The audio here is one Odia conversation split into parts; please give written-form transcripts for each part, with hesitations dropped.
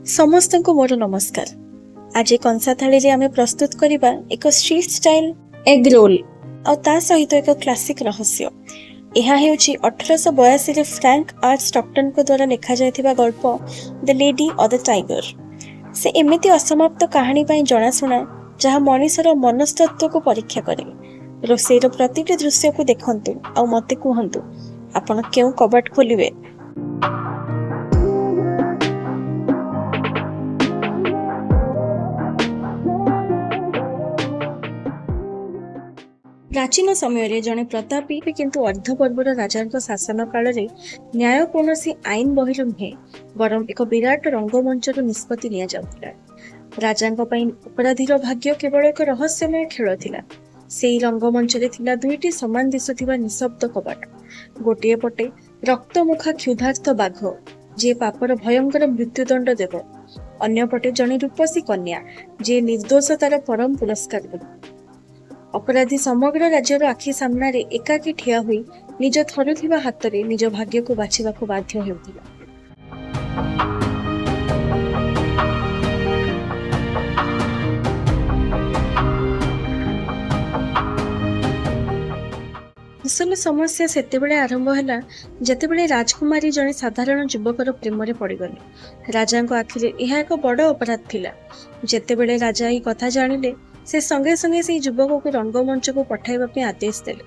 ସମସ୍ତଙ୍କୁ ମୋର ନମସ୍କାର। ଆଜି କଂସା ଥାଳିରେ ଆମେ ପ୍ରସ୍ତୁତ କରିବା ଏକ ଷ୍ଟ୍ରିଟ୍ ଷ୍ଟାଇଲ୍ ଏଗ୍ ରୋଲ୍ ଆଉ ତା ସହିତ ଏକ କ୍ଲାସିକ୍ ରହସ୍ୟ। ଏହା ହେଉଛି 1882ରେ ଫ୍ରାଙ୍କ ଆର୍ ଷ୍ଟକଟନଙ୍କ ଦ୍ୱାରା ଲେଖାଯାଇଥିବା ଗଳ୍ପ "The Lady or the Tiger"। ସେ ଏମିତି ଅସମାପ୍ତ କାହାଣୀ ପାଇଁ ଜଣାଶୁଣା, ଯାହା ମଣିଷର ମନସ୍ତତ୍ତ୍ୱକୁ ପରୀକ୍ଷା କରେ। ରୋଷେଇର ପ୍ରତିଟି ଦୃଶ୍ୟକୁ ଦେଖନ୍ତୁ ଆଉ ମୋତେ କୁହନ୍ତୁ, ଆପଣ କେଉଁ କବାଟ ଖୋଲିବେ? ପ୍ରାଚୀନ ସମୟରେ ଜଣେ ପ୍ରତାପୀ କିନ୍ତୁ ଅର୍ଦ୍ଧବର୍ବର ରାଜାଙ୍କ ଶାସନ କାଳରେ ନ୍ୟାୟ କୌଣସି ଆଇନ ବହିରୁ ନୁହେଁ, ବରଂ ଏକ ବିରାଟ ରଙ୍ଗମଞ୍ଚରୁ ନିଷ୍ପତ୍ତି ନିଆଯାଉଥିଲା। ରାଜାଙ୍କ ପାଇଁ ଅପରାଧୀର ଭାଗ୍ୟ କେବଳ ଏକ ରହସ୍ୟମୟ ଖେଳ ଥିଲା। ସେଇ ରଙ୍ଗମଞ୍ଚରେ ଥିଲା ଦୁଇଟି ସମାନ ଦିଶୁଥିବା ନିଶବ୍ଦ କବାଟ। ଗୋଟିଏ ପଟେ ରକ୍ତମୁଖା କ୍ଷୁଧାର୍ତ ବାଘ, ଯିଏ ପାପର ଭୟଙ୍କର ମୃତ୍ୟୁଦଣ୍ଡ ଦେବ। ଅନ୍ୟପଟେ ଜଣେ ରୂପସୀ କନ୍ୟା, ଯିଏ ନିର୍ଦ୍ଦୋଷତାର ପରମ ପୁରସ୍କାର ଦେବ। ଅପରାଧୀ ସମଗ୍ର ରାଜ୍ୟର ଆଖି ସାମ୍ନାରେ ଏକାକୀ ଠିଆ ହୋଇ ନିଜ ଥରୁଥିବା ହାତରେ ନିଜ ଭାଗ୍ୟକୁ ବାଛିବାକୁ ବାଧ୍ୟ ହେଉଥିଲା। ଅସଲ ସମସ୍ୟା ସେତେବେଳେ ଆରମ୍ଭ ହେଲା, ଯେତେବେଳେ ରାଜକୁମାରୀ ଜଣେ ସାଧାରଣ ଯୁବକର ପ୍ରେମରେ ପଡ଼ିଗଲେ। ରାଜାଙ୍କ ଆଖିରେ ଏହା ଏକ ବଡ଼ ଅପରାଧ ଥିଲା। ଯେତେବେଳେ ରାଜା ଏହି କଥା ଜାଣିଲେ, ସେ ସଙ୍ଗେ ସଙ୍ଗେ ସେହି ଯୁବକକୁ ରଙ୍ଗମଞ୍ଚକୁ ପଠାଇବା ପାଇଁ ଆଦେଶ ଦେଲେ।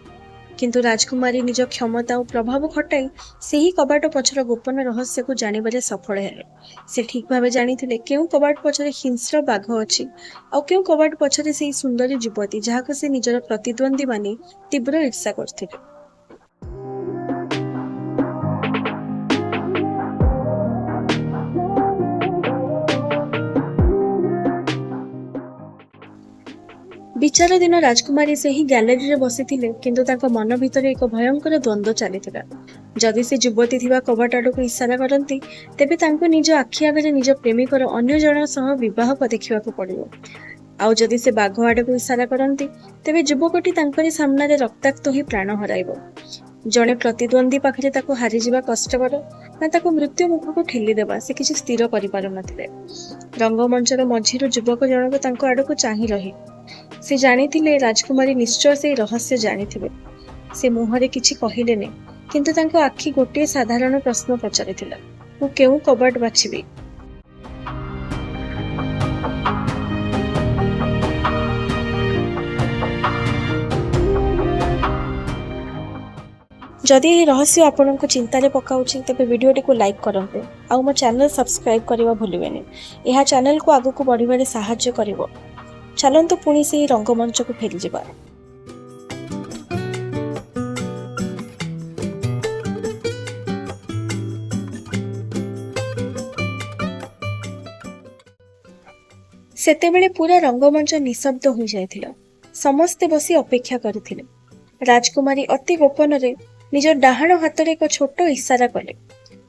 କିନ୍ତୁ ରାଜକୁମାରୀ ନିଜ କ୍ଷମତା ଓ ପ୍ରଭାବ ଖଟାଇ ସେହି କବାଟ ପଛର ଗୋପନ ରହସ୍ୟକୁ ଜାଣିବାରେ ସଫଳ ହେଲେ। ସେ ଠିକ୍ ଭାବେ ଜାଣିଥିଲେ କେଉଁ କବାଟ ପଛରେ ହିଂସ୍ର ବାଘ ଅଛି ଆଉ କେଉଁ କବାଟ ପଛରେ ସେହି ସୁନ୍ଦରୀ ଯୁବତୀ, ଯାହାକୁ ସେ ନିଜର ପ୍ରତିଦ୍ୱନ୍ଦ୍ୱୀ ମାନି ତୀବ୍ର ଈର୍ଷା କରୁଥିଲେ। ବିଚାର ଦିନ ରାଜକୁମାରୀ ସେହି ଗ୍ୟାଲେରୀରେ ବସିଥିଲେ, କିନ୍ତୁ ତାଙ୍କ ମନ ଭିତରେ ଏକ ଭୟଙ୍କର ଦ୍ୱନ୍ଦ୍ୱ ଚାଲିଥିଲା। ଯଦି ସେ ଯୁବତୀ ଥିବା କବାଟ ଆଡ଼କୁ ଇସାରା କରନ୍ତି, ତେବେ ତାଙ୍କୁ ନିଜ ଆଖି ଆଗରେ ନିଜ ପ୍ରେମିକର ଅନ୍ୟ ଜଣଙ୍କ ସହ ବିବାହ ଦେଖିବାକୁ ପଡ଼ିବ। ଆଉ ଯଦି ସେ ବାଘ ଆଡ଼କୁ ଇସାରା କରନ୍ତି, ତେବେ ଯୁବକଟି ତାଙ୍କରି ସାମ୍ନାରେ ରକ୍ତାକ୍ତ ହୋଇ ପ୍ରାଣ ହରାଇବ। ଜଣେ ପ୍ରତିଦ୍ୱନ୍ଦ୍ୱୀ ପାଖରେ ତାକୁ ହାରିଯିବା କଷ୍ଟକର ନା ତାକୁ ମୃତ୍ୟୁ ମୁଖକୁ ଠେଲିଦେବା, ସେ କିଛି ସ୍ଥିର କରିପାରୁନଥିଲେ। ରଙ୍ଗମଞ୍ଚର ମଝିରୁ ଯୁବକ ଜଣକ ତାଙ୍କ ଆଡ଼କୁ ଚାହିଁ ରହି। ସେ ଜାଣିଥିଲେ, ରାଜକୁମାରୀ ନିଶ୍ଚୟ ସେଇ ରହସ୍ୟ ଜାଣିଥିବେ। ସେ ମୁହଁରେ କିଛି କହିଲେନି, କିନ୍ତୁ ତାଙ୍କ ଆଖି ଗୋଟିଏ ସାଧାରଣ ପ୍ରଶ୍ନ ପଚାରିଥିଲା, "ମୁଁ କେଉଁ କବାଟ ବାଛିବି?" ଯଦି ଏହି ରହସ୍ୟ ଆପଣଙ୍କୁ ଚିନ୍ତାରେ ପକାଉଛି, ତେବେ ଭିଡ଼ିଓଟିକୁ ଲାଇକ୍ କରନ୍ତୁ ଆଉ ମୋ ଚ୍ୟାନେଲ୍ ସବସ୍କ୍ରାଇବ୍ କରିବା ଭୁଲିବେନି। ଏହା ଚ୍ୟାନେଲକୁ ଆଗକୁ ବଢ଼ିବାରେ ସାହାଯ୍ୟ କରିବ। ଚାଲନ୍ତୁ, ପୁଣି ସେହି ରଙ୍ଗମଞ୍ଚକୁ ଫେରିଯିବା। ସେତେବେଳେ ପୁରା ରଙ୍ଗମଞ୍ଚ ନିଶବ୍ଦ ହୋଇଯାଇଥିଲା। ସମସ୍ତେ ବସି ଅପେକ୍ଷା କରିଥିଲେ। ରାଜକୁମାରୀ ଅତି ଗୋପନରେ ନିଜ ଡାହାଣ ହାତରେ ଏକ ଛୋଟ ଇସାରା କଲେ।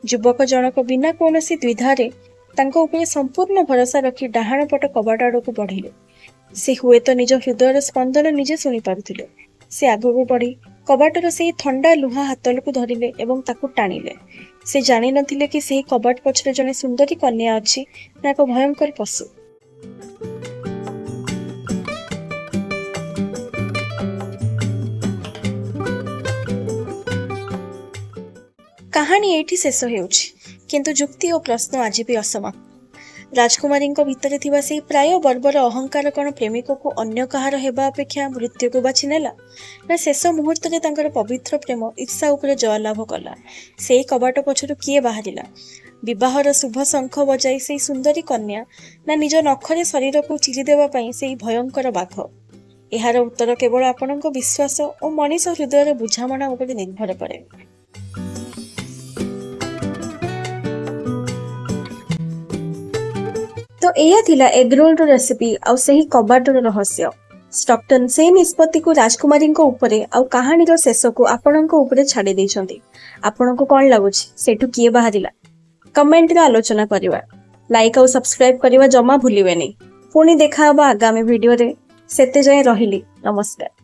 ଯୁବକ ଜଣକ ବିନା କୌଣସି ଦ୍ୱିଧାରେ ତାଙ୍କ ଉପରେ ସମ୍ପୂର୍ଣ୍ଣ ଭରସା ରଖି ଡାହାଣ ପଟ କବାଟ ଆଡ଼କୁ ବଢ଼ିଲେ। ସେ ହୁଏତ ନିଜ ହୃଦୟର ସ୍ପନ୍ଦନ ନିଜେ ଶୁଣିପାରୁଥିଲେ। ସେ ଆଗକୁ ବଢ଼ି କବାଟର ସେହି ଥଣ୍ଡା ଲୁହା ହାତଲକୁ ଧରିଲେ ଏବଂ ତାକୁ ଟାଣିଲେ। ସେ ଜାଣିନଥିଲେ କି ସେହି କବାଟ ପଛରେ ଜଣେ ସୁନ୍ଦରୀ କନ୍ୟା ଅଛି ନା ଏକ ଭୟଙ୍କର ପଶୁ। କାହାଣୀ ଏଇଠି ଶେଷ ହେଉଛି, କିନ୍ତୁ ଯୁକ୍ତି ଓ ପ୍ରଶ୍ନ ଆଜି ବି ଅସମାପ୍ତ। ରାଜକୁମାରୀଙ୍କ ଭିତରେ ଥିବା ସେହି ପ୍ରାୟ ବର୍ବର ଅହଙ୍କାର କ'ଣ ପ୍ରେମିକକୁ ଅନ୍ୟ କାହାର ହେବା ଅପେକ୍ଷା ମୃତ୍ୟୁକୁ ବାଛି ନେଲା, ନା ଶେଷ ମୁହୂର୍ତ୍ତରେ ତାଙ୍କର ପବିତ୍ର ପ୍ରେମ ଈର୍ଷା ଉପରେ ଜୟଲାଭ କଲା? ସେଇ କବାଟ ପଛରୁ କିଏ ବାହାରିଲା? ବିବାହର ଶୁଭ ଶଙ୍ଖ ବଜାଇ ସେଇ ସୁନ୍ଦରୀ କନ୍ୟା ନା ନିଜ ନଖରେ ଶରୀରକୁ ଚିରିଦେବା ପାଇଁ ସେଇ ଭୟଙ୍କର ବାଘ? ଏହାର ଉତ୍ତର କେବଳ ଆପଣଙ୍କ ବିଶ୍ୱାସ ଓ ମଣିଷ ହୃଦୟର ବୁଝାମଣା ଉପରେ ନିର୍ଭର କରେ। ତ ଏଇଆ ଥିଲା ଏଗରୋଲର ରେସିପି ଆଉ ସେହି କବାଟର ରହସ୍ୟ। ଷ୍ଟକଟନ୍ ସେଇ ନିଷ୍ପତ୍ତିକୁ ରାଜକୁମାରୀଙ୍କ ଉପରେ ଆଉ କାହାଣୀର ଶେଷକୁ ଆପଣଙ୍କ ଉପରେ ଛାଡ଼ି ଦେଇଛନ୍ତି। ଆପଣଙ୍କୁ କ'ଣ ଲାଗୁଛି, ସେଇଠୁ କିଏ ବାହାରିଲା? କମେଣ୍ଟରେ ଆଲୋଚନା କରିବା। ଲାଇକ୍ ଆଉ ସବସ୍କ୍ରାଇବ୍ କରିବା ଜମା ଭୁଲିବେନି। ପୁଣି ଦେଖା ହବା ଆଗାମୀ ଭିଡ଼ିଓରେ। ସେତେ ଯାଏଁ ରହିଲି, ନମସ୍କାର।